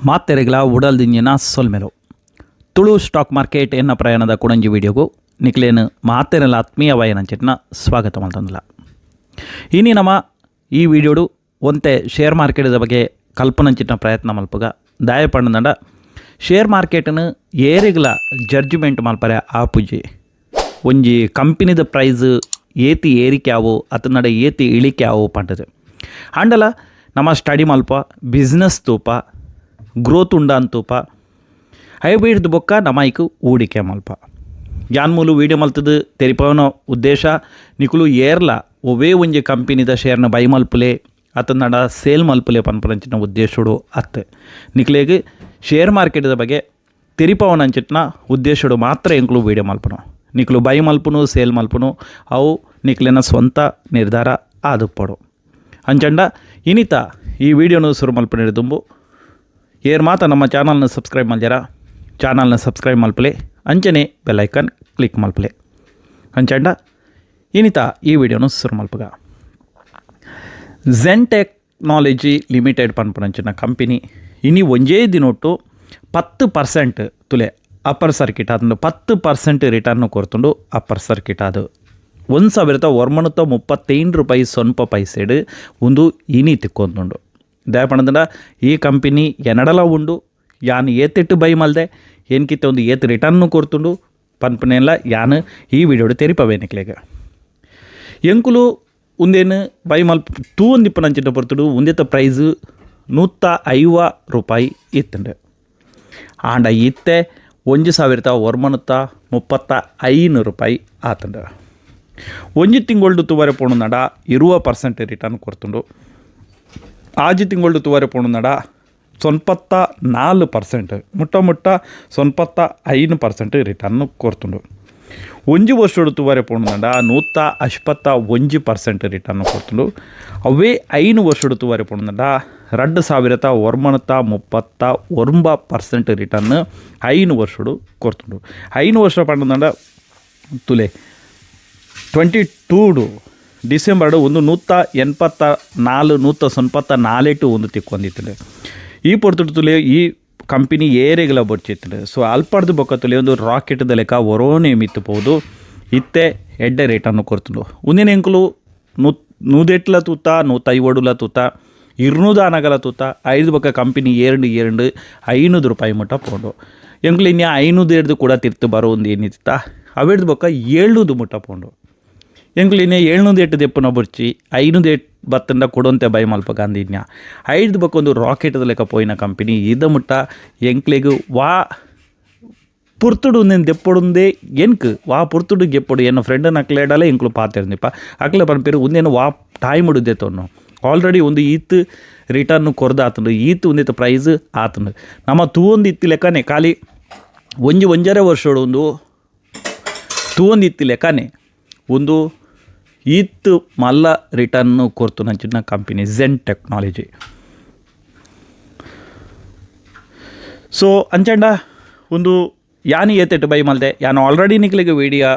ಮಾತೆರೆಗ್ಲ ಉಡಲ್ದಿಂಜಿನ ಸೊಲ್ಮೆಲು Tulu stock market ಎನ್ನ ಪ್ರಯಾಣದ ಕುಡಂಜಿ ವಿಡಿಯೋಗು ನಿಕ್ಲೇನು ಮಾತೆರೆಲ ಆತ್ಮೀಯ ವಾಯನಂಚಿಟ್ನ ಸ್ವಾಗತ ಮಲ್ತೊಂದುಲ್ಲ. ಇನಿ ನಮ್ಮ ಈ ವಿಡಿಯೋಡು ಒಂತೆ ಶೇರ್ ಮಾರ್ಕೆಟ್ದ ಬಗ್ಗೆ ಕಲ್ಪನಂಚಿಟ್ನ ಪ್ರಯತ್ನ ಮಲ್ಪುಗ. ದಾಯ ಪಂಡಂಡ ಶೇರ್ ಮಾರ್ಕೆಟ್ನು ಏರೆಗ್ಲ ಜಡ್ಜ್ಮೆಂಟ್ ಮಲ್ಪರೆ ಆಪುಜಿ. ಒಂಜಿ ಕಂಪನಿದ ಪ್ರೈಸ್ ಏತಿ ಏರಿಕೆ ಆವು ಅತನಡ ಏತಿ ಇಳಿಕೆ ಆವು ಪಂಡದು ಆಂಡಲ ನಮ್ಮ ಸ್ಟಡಿ ಮಲ್ಪ, ಬಿಸ್ನೆಸ್ ತೂಪ, ಗ್ರೋತ್ ಉಂಡ ತೂಪ, ಹೈಬ್ರಿಡ್ ಬೊಕ್ಕ ನಮಾಯ್ಕ್ ಹೂಡಿಕೆ ಮಲ್ಪ. ಯಾನ್ ಮೂಲು ವೀಡಿಯೋ ಮಲ್ತದು ತೆರಿಪವನ ಉದ್ದೇಶ ನಿಕುಲು ಏರ್ಲ ಒವ್ವೇ ಒಂಜಿ ಕಂಪನಿದ ಶೇರ್ನ ಬೈ ಮಲ್ಪುಲೆ ಅತನಡ ಸೇಲ್ ಮಲ್ಪುಲೆ ಪನ್ಪುನಂಚಿನ ಉದ್ದೇಶಡು ಅತ್. ನಿಕ್ಲೆಗ್ ಶೇರ್ ಮಾರ್ಕೆಟ್ದ ಬಗ್ಗೆ ತೆರಿಪವನಂಚಿಟ್ನ ಉದ್ದೇಶಡು ಮಾತ್ರ ಎಂಕ್ಲು ವೀಡಿಯೋ ಮಲ್ಪುನು. ನಿಕ್ಲು ಬೈ ಮಲ್ಪುನು, ಸೇಲ್ ಮಲ್ಪುನು ಅವು ನಿಕ್ಲೆನ ಸ್ವಂತ ನಿರ್ಧಾರ ಆದುಪ್ಪಡು. ಅಂಚಂಡ ಇನಿತ ಈ ವಿಡಿಯೋನು ಶುರು ಮಲ್ಪುನ ದುಂಬು ಏರ್ ಮಾತ ನಮ್ಮ ಚಾನಲ್ನ ಸಬ್ಸ್ಕ್ರೈಬ್ ಮಲ್ಜರ ಚಾನಲ್ನ ಸಬ್ಸ್ಕ್ರೈಬ್ ಮಲ್ಪಲೆ, ಅಂಚನೆ bell icon click ಮಲ್ಪಲೆ. ಅಂಚಂಡ ಇನಿತ ಈ ವಿಡಿಯೋನು ಶುರು ಮಲ್ಪುಗ. Zen technology limited ಪನ್ಪುನಂಚಿನ company ಇನಿ ಒಂಜೇ ದಿನೊಟ್ಟು 10% ತುಲೆ ಅಪ್ಪರ್ ಸರ್ಕಿಟ್ ಆತುಂಡು. 10% ರಿಟರ್ನ್ ಕೊರ್ತುಂಡು. ಅಪ್ಪರ್ ಸರ್ಕಿಟ್ ಅದು 1135 ರೂಪಾಯಿ 0 ಪೈಸೆಡ್ ಒಂದು ಇನಿ ತಿಕ್ಕೊಂದುಂಡು. ದಯಪಣದಂಡ ಈ ಕಂಪನಿ ಎನಡಲ ಉಂಡು, ಯಾನ್ ಏತೆಟ್ಟು ಬೈ ಮಲ್ದೆ, ಏನ್ಕಿತ್ತ ಒಂದು ಏತ್ ರಿಟರ್ನ್ ಕೊರ್ತುಂಡು ಪನ್ಪನೆಲ್ಲ ಯಾನ್ ಈ ವಿಡಿಯೋಡು ತೆರಿಪವೆ ನಿಕ್ಲೆಗ್. ಎಂಕುಲು ಉಂದೇನು ಬೈ ಮಲ್ಪ ತೂವೊಂದಿಪ್ಪುನಂಚಿನ ಪೊರ್ತುಡು ಉಂದೆತ ಪ್ರೈಸ್ 150 ರೂಪಾಯಿ ಇತ್ತುಂಡು. ಆಂಡ ಇತ್ತೆ 1135 ರೂಪಾಯಿ ಆತುಂಡು. ಒಂಜಿ ತಿಂಗೊಳ್ಡು ತೂವರೆ ಪೋಣುನಡ 20% ರಿಟರ್ನ್ ಕೊರ್ತುಂಡು. ಆಜಿ ತಿಂಗೊಳ್ಡು ತೂವರೆ ಪೋಣುನಡ 94%, ಮುಟ್ಟ ಮುಟ್ಟ 95% ರಿಟರ್ನ್ ಕೊರ್ತುಂಡು. ಒಂಜಿ ವರ್ಷಡು ತೂವರೆ ಪೋಣುನಡ 151% ರಿಟರ್ನ್ ಕೊರ್ತುಂಡು. ಅವೇ 5 ವರ್ಷಡು ತೂವರೆ ಪೋಣುನಡ 2139% ರಿಟರ್ನ್ 5 ವರ್ಷಡು ಕೊರ್ತುಂಡು. 5 ವರ್ಷ ಪಂಡಂಡ ತುಲೆ, 22 ಡಿಸೆಂಬರ್ಡು ಒಂದು 184, 184 ಒಂದು ತಿಕ್ಕೊಂದಿತ್ತು. ಈ ಪೊರ್ತುಡು ತುಲೆ ಈ ಕಂಪನಿ ಏರೆಗಳ ಬೊಡ್ಚಿತ್ತು. ಸೊ ಅಲ್ಪಡ್ದು ಬೊಕ್ಕ ತುಲೆ ಒಂದು ರಾಕೆಟ್ದ ಲೆಕ್ಕ ಒರೋನೆ ಮಿತ್ತು ಪೋದು ಇತ್ತೆ ಎಡ್ಡೆ ರೇಟನ್ನು ಕೊರ್ತುಂಡು. ಉಂದಿನ ಎಂಕುಲು 108ಲ ತೂತ, 150ಲ ತೂತ, 200 ಆನಗಲ ತೂತ. ಐದು ಬೊಕ್ಕ ಕಂಪನಿ ಏರ್ಂಡು ಏರ್ಂಡು 500 ರೂಪಾಯಿ ಮುಟ್ಟ ಪೋಂಡು. ಎಂಕುಲು ಇನ್ನು 500 ಹಿಡ್ದು ಕೂಡ ತಿರ್ತು ಬರೋ ಒಂದು ಏನಿತ್ತ ಅವೆಡ್ದು ಬೊಕ್ಕ 700 ಮುಟ್ಟ ಪೋಂಡು. ಎಂಕುಲು ಇನ್ನೆ 700 ಎಟ್ಟು ದೆಪ್ಪುನ ಬೊರ್ಚಿ, 500 ಎಟ್ಟು ಬತ್ತಂಡ ಕೊಡೊಂತೆ ಬೈ ಮಲ್ಪ ಇನ್ಯ. ಐದು ಬೊಕ್ಕ ಒಂದು ರಾಕೆಟ್ದ ಲೆಕ್ಕ ಪೋಯಿನ ಕಂಪನಿ ಇದ ಮುಟ್ಟ ಎಂಕ್ಲೆಗ್ ವಾ ಪುರ್ತುಡು ಉಂದೆನ್ ದೆಪ್ಪೊಡುಂದೇ ಎನ್ಕ್ ವಾ ಪುರ್ತುಡು ಗೆಪ್ಪೊಡು. ಎನ್ನ ಫ್ರೆಂಡ್ ನಕ್ಲೇಡಲೆ ಎಂಕ್ಲು ಪಾತೆರ್ನಿಪ್ಪ. ಅಕ್ಲೆ ಪನ್ಪೆರ್ ಉಂದೆನ್ ವಾ ಟೈಮ್ ದೆತ್ತೊನ್ನು, ಆಲ್ರೆಡಿ ಒಂದು ಈತ್ ರಿಟರ್ನ್ ಕೊರ್ದು ಈತ್ ಒಂದಿತ್ತ ಪ್ರೈಸ್ ಆತುಂಡು. ನಮ್ಮ ತೂವೊಂದು ಇತ್ತಿ ಲೆಕ್ಕನೆ ಖಾಲಿ ಒಂಜಿ ಒಂಜರೆ ವರ್ಷಡು ಒಂದು ತೂವೊಂದು ಇತ್ತಿ ಲೆಕ್ಕನೆ ಒಂದು ಈತ್ ಮಲ್ಲ ರಿಟರ್ನ್ ಕೊರ್ತುನಂಚಿನ company Zen technology. So ಅಂಚಂಡ ಒಂದು ಯಾನ್ ಏತೆಟ್ಟು ಬೈ ಮಲ್ದೆ, ಯಾನ್ ಆಲ್ರೆಡಿ ನಿಕ್ಲೆಗ್ ವೀಡಿಯೋ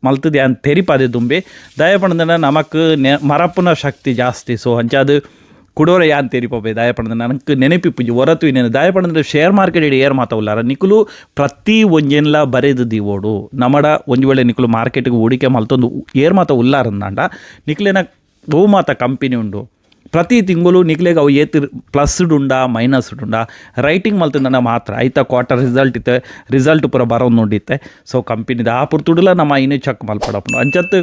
ಮಲ್ತದೆ, ಯಾನ್ ತೆರಿಪಾದೆ ದುಂಬೆ. ದಯ ಪಂಡಂಡ ನಮಕ್ ಮರಪ್ಪುನ ಶಕ್ತಿ ಜಾಸ್ತಿ. ಸೊ ಅಂಚಾದ್ ಕುಡೋರ ಯಾನ್ ತೆರಿಪೋಬೆ. ದಯ ಪಂಡ ನನಗೆ ನೆನಪಿಪ್ಪುಜಿ ಹೊರತು ಇನ್ನೇನು. ದಯ ಪಂಡಂದ್ರೆ ಶೇರ್ ಮಾರ್ಕೆಟ್ ಇಡಿ ಏರ್ ಮಾತಾವುಲ್ಲಾರ ನಿಕುಲು ಪ್ರತಿ ಒಂಜೆನ್ಲ ಬರೆದು ದಿವೋಡು. ನಮಡ ಒಂಜಿ ವೇಳೆ ನಿಕುಲು ಮಾರ್ಕೆಟ್ಗೆ ಹೂಡಿಕೆ ಮಲ್ತೊಂದು ಏರ್ ಮಾತ ಉಲ್ಲಾರಂದಾಂಡ ನಿಕ್ಲೆನ ಬಹು ಮಾತ ಕಂಪನಿ ಉಂಡು, ಪ್ರತಿ ತಿಂಗಳು ನಿಕ್ಲೆಗ್ ಅವು ಏತ್ ಪ್ಲಸ್ ಉಂಡಾ ಮೈನಸ್ ಉಂಡಾ ರೈಟಿಂಗ್ ಮಲ್ತಂದ ಮಾತ್ರ. ಐತ ಕ್ವಾರ್ಟರ್ ರಿಸಲ್ಟ್ ಇತ್ತೆ, ರಿಸಲ್ಟ್ ಪೂರ ಬರೋದು ನೋಡಿತ್ತೆ. ಸೊ ಕಂಪನಿದ ಆ ಪುರ್ತುಡುಲ ನಮ್ಮ ಐನು ಚೆಕ್ ಮಲ್ಪಡಪ್ಪುಂಡು. ಅಂಚತ್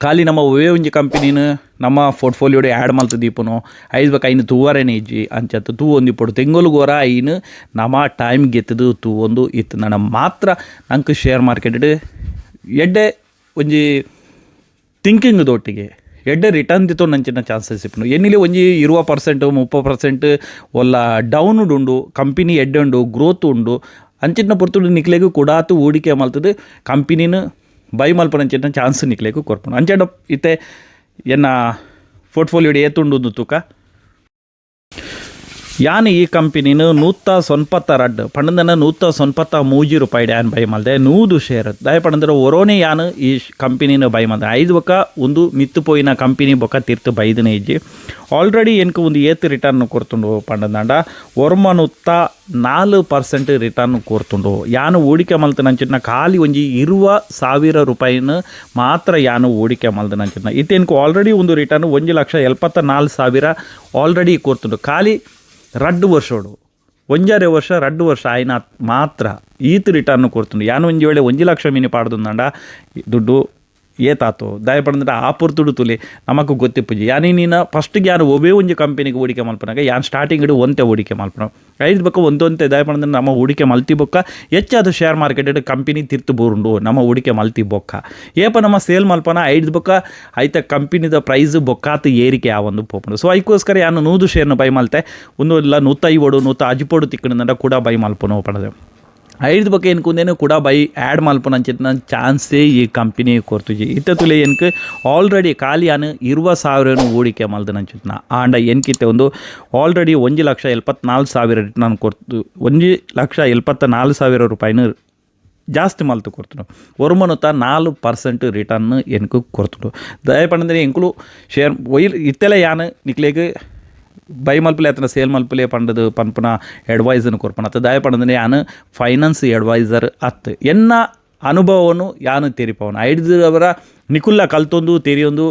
ಖಾಲಿ ನಮ್ಮ ಒವ್ವೇ ಒಂಜಿ ಕಂಪನಿನ ನಮ್ಮ ಪೋರ್ಟ್ಫೋಲಿಯೋಡು ಆ್ಯಡ್ ಮಲ್ತು ದೀಪುನು, ಐದು ಬೊಕ ಐನು ತೂವರೆನೆ ಇಜ್ಜಿ. ಅಂಚತ್ ತೂವೊಂದಿಪ್ಪೊಡು. ತಿಂಗೊಲುಗೋರ ಐನು ನಮ್ಮ ಟೈಮ್ ಗೆತ್ತದು ತೂವೊಂದು ಇತ್ತು ಮಾತ್ರ ನಂಗೆ ಶೇರ್ ಮಾರ್ಕೆಟ್ ಎಡ್ಡೆ ಒಂಜಿ ಥಿಂಕಿಂಗ್ ದೊಟ್ಟಿಗೆ ಎಡ್ಡೆ ರಿಟರ್ನ್ ದಿತ್ತೊ ನಂಚಿನ ಚಾನ್ಸಸ್ ಇಪ್ಪುಂಡು. ಎನ್ನಿಲಿ ಒಂಜಿ 20%, 30% ಒಲ್ಲ ಡೌನ್ ಉಂಡು, ಕಂಪನಿ ಎಡ್ಡೆ ಉಂಡು, ಗ್ರೋತ್ ಉಂಡು ಅಂಚಿನ ಪೊರ್ತುಡು ನಿಕ್ಲೆಗ್ ಕುಡಾತು ಹೂಡಿಕೆ ಮಲ್ತದು ಕಂಪನಿನ ಬೈ ಮಲ್ಪನಂಚಿನ ಚಾನ್ಸ್ ನಿಕ್ಲೆಗ್ ಕೊರ್ಪುಂಡು. ಅಂಚಂಡ ಇತ್ತೆ ಎನ್ನ ಪೋರ್ಟ್ಫೋಲಿಯೋ ಏತುಂಡು ತೂಕ. ಯಾನ್ ಈ ಕಂಪನಿನು 192 ಪಂಡಂದನ 193 ರೂಪಾಯಿ ಯಾನ್ ಬೈ ಮಲ್ದೆ 100 ಶೇರ್. ದಾಯ ಪಂಡಂದ್ರೆ ಒರೋನೆ ಯಾನ್ ಈ ಕಂಪನಿನ ಬೈ ಮಲ್ದೆ. ಐದು ಬೊಕ್ಕ ಒಂದು ಮಿತ್ತು ಪೋಯಿನ ಕಂಪನಿ ಬೊಕ್ಕ ತಿರ್ತು ಬೈದನೆ ಇಜ್ಜಿ. ಆಲ್ರೆಡಿ ಎನ್ಕ್ ಒಂದು ಏತ್ ರಿಟರ್ನ್ ಕೊರ್ತುಂಡು ಪಂಡಂದಾಂಡ, 904% ರಿಟರ್ನ್ ಕೊರ್ತುಂಡು. ಯಾನ್ ಹೂಡಿಕೆ ಮಲ್ತನಂಚಿನ ಖಾಲಿ ಒಂಜಿ 20,000 ರೂಪಾಯಿನ ಮಾತ್ರ ಯಾನು ಹೂಡಿಕೆ ಮಲ್ದನಂಚಿನ. ಇತ್ತೆ ಎನ್ಕ್ ಆಲ್ರೆಡಿ ಒಂದು ರಿಟರ್ನ್ 1,74,000 ಆಲ್ರೆಡಿ ಕೊರ್ತುಂಡು. ಖಾಲಿ 2 ವರ್ಷೋಡು, 1.5 ವರ್ಷ, 2 ವರ್ಷ ಆಯ್ನ ಮಾತ್ರ ಈತ್ ರಿಟರ್ನ್ ಕೊರ್ತುಂಡು. ಯಾನು ಒಂಜಿ ವೇಳೆ 1 ಲಕ್ಷ ಮಿನಿ ಪಾಡ್ದುಂದಾಂಡ ದುಡ್ಡು ಏತಾತು? ದಾಯ ಪಂಡಂದ್ರೆ ಆ ಪೊರ್ತುಡು ತುಲಿ, ನಮಕ್ ಗೊತ್ತಿಪ್ಪುಜಿ. ಯಾನಿ ನೀನು ಫಸ್ಟ್ಗೆ ಯಾನು ಒಬ್ಬೇ ಒಂಜಿ ಕಂಪನಿಗೆ ಹೂಡಿಕೆ ಮಲ್ಪನಾಗ, ಯಾನ್ ಸ್ಟಾರ್ಟಿಂಗ್ ಇಡು ಒಂತೆ ಹೂಡಿಕೆ ಮಲ್ಪನ. ಐದು ಬೊಕ್ಕ ಒಂದೊಂತೆ. ದಾಯ ಪಂಡಂದ್ರೆ ನಮ್ಮ ಹೂಡಿಕೆ ಮಲ್ತಿ ಬೊಕ್ಕ ಹೆಚ್ಚಾದ share market company ತಿರ್ತು ಬೂರುಂಡು. ನಮ್ಮ ಹೂಡಿಕೆ ಮಲ್ತಿ ಬೊಕ್ಕ ಏಪ ನಮ್ಮ ಸೇಲ್ ಮಲ್ಪನ, ಐದು ಬೊಕ್ಕ ಐತ ಕಂಪನಿದ ಪ್ರೈಸ್ ಬೊಕ್ಕಾತು ಏರಿಕೆ ಆವೊಂದು ಪೋಪುಂಡು. ಸೊ ಐಕೋಸ್ಕರ ಯಾನು 100 ಶೇರ್ನ ಬೈ ಮಲ್ತೆ. ಒಂದು ಇಲ್ಲ 150, 160 ತಿಕ್ಕಣದಂಡ ಕೂಡ ಬೈ ಮಲ್ಪನು ಪಡದೆ. ಐದು ಬೊಕ್ಕ ಎನ್ಕುಂದೇನು ಕೂಡ ಬೈ ಆ್ಯಡ್ ಮಲ್ಪುನಂಚಿತ್ತಿನ ಚಾನ್ಸೇ ಈ ಕಂಪನಿ ಕೊರ್ತುಜಿ. ಇತ್ತೆ ತುಲೆ, ಎನ್ಕ್ ಆಲ್ರೆಡಿ ಖಾಲಿ ಯಾನ್ 20,000 ಹೂಡಿಕೆ ಮಲ್ದನಂಚಿತ್ತಿನ. ಆಂಡ ಎನ್ಕಿತ್ತೆ ಒಂದು ಆಲ್ರೆಡಿ 1,74,000 ರಿಟರ್ನ್ ಕೊರ್ತು. 1,74,000 ರೂಪಾಯಿನ ಜಾಸ್ತಿ ಮಲ್ತು ಕೊರ್ತುಂಡು. 94% ರಿಟರ್ನ್ ಎನ್ಕ್ ಕೊರ್ತುಂಡು. ದಯ ಪಂಡಂದ್ರೆ ಎಂಕುಲು ಶೇರ್ ಒಯ್ಲ್ ಇತ್ತೆಲ ಯಾನ್ ನಿಕ್ಲೆಗ್ ಬೈ ಮಲ್ಪಲೆ ಅತ್ತನ ಸೇಲ್ ಮಲ್ಪಲೆ ಪಂಡದು ಪನ್ಪುನ ಅಡ್ವೈಸನ್ನು ಕೊರ್ಪುನ ಅತ್ತ. ದಾಯ ಪಂಡಂದ್ರೆ ಯಾನ್ ಫೈನಾನ್ಸ್ ಅಡ್ವೈಸರ್ ಅತ್. ಎನ್ನ ಅನುಭವವನ್ನು ಯಾನು ತೆರಿಪವನು. ಐದು ಅವರ ನಿಕುಲ್ಲ ಕಲ್ತೊಂದು ತೆರಿಯೊಂದು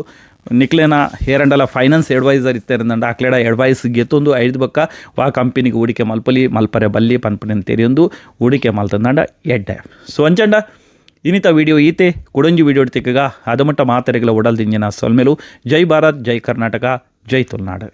ನಿಕ್ಲೆನ ಹೇರಂಡಲ ಫೈನಾನ್ಸ್ ಅಡ್ವೈಸರ್ ಇತ್ತೆರಂದಂಡ ಅಕ್ಲೆಡ ಅಡ್ವೈಸ್ ಗೆತ್ತೊಂದು ಐದು ಬಕ್ಕ ವಾ ಕಂಪನಿಗೆ ಹೂಡಿಕೆ ಮಲ್ಪಲಿ, ಮಲ್ಪರೆ ಬಲ್ಲಿ ಪನ್ಪುನೆನ್ ತೆರಿಯೊಂದು ಹೂಡಿಕೆ ಮಲ್ತಂದಂಡ ಎಡ್ಡೆ. ಸೊ ಅಂಚಂಡ ಇನ್ನಿತ ವಿಡಿಯೋ ಈತೆ. ಕುಡೊಂಜಿ ವಿಡಿಯೋ ತಿಕ್ಕಗ. ಅದಮಟ್ಟ ಮಾತೆರೆಗಳ ಉಡಲ್ ದಿಂಜಿನ ಸೊಲ್ಮೆಲು. ಜೈ ಭಾರತ್, ಜೈ ಕರ್ನಾಟಕ, ಜೈ ತುಳುನಾಡು.